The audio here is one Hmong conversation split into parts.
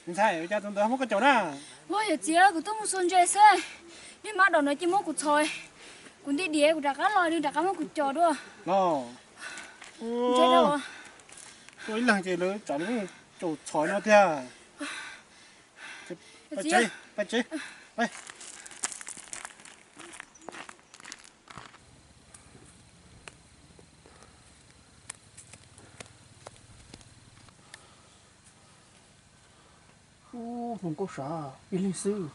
Ntxhais, ua cas tus ntawd muab koj caum na? Ua yawm txiv, kuv tuaj mus xuas ntses xwb, niag mab daum no cia muab kuv txhos, kuv nti diav kuv rov qab los nws rov qab muab kuv caum dua. Los, ua ib leeg ces lawv tsam lawv caum txhos no tiag. Pab tsev, pab tsev, pab. Ub, hluas nkauj sav, ib leeg xwb.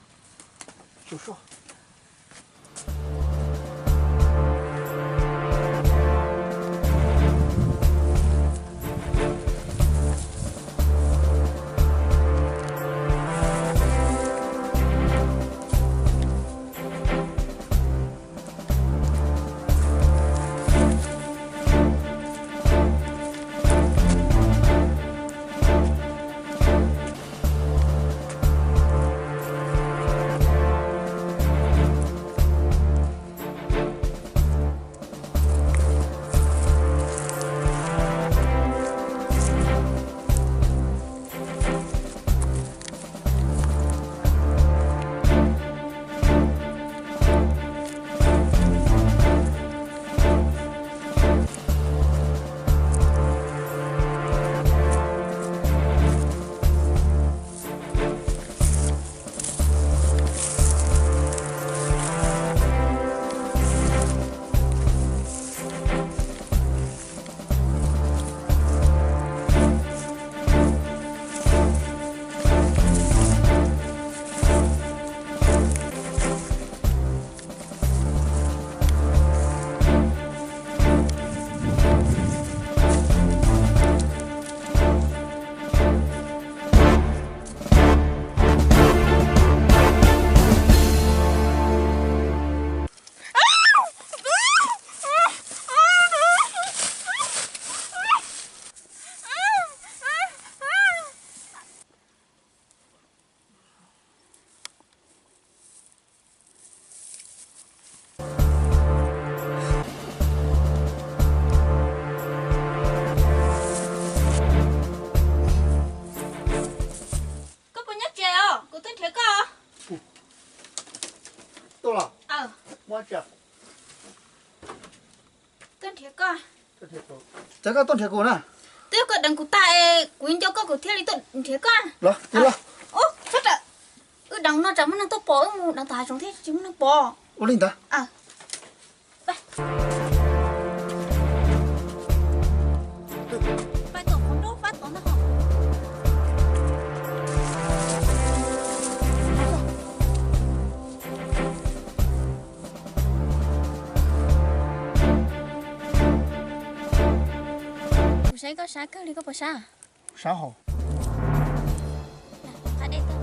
Koj puas nyob tsev os? Kuv tuaj nrhiav koj. Tuaj los? Tuaj nrhiav koj. Cas koj tuaj nrhiav kuv na? Twb yog koj deev kuv tag es kuv nco koj kuv thiaj li tuaj nrhiav koj. Los, los. Ub, txhob rawm. Wb deev no tsam muaj neeg tuaj pom, wb mus deev tom hav zoov thiab tsis muaj neeg pom. Ua li ntawd. Kuv saib koj sab kawg li, koj puas sab? Sab hauv. Qab dej tuaj.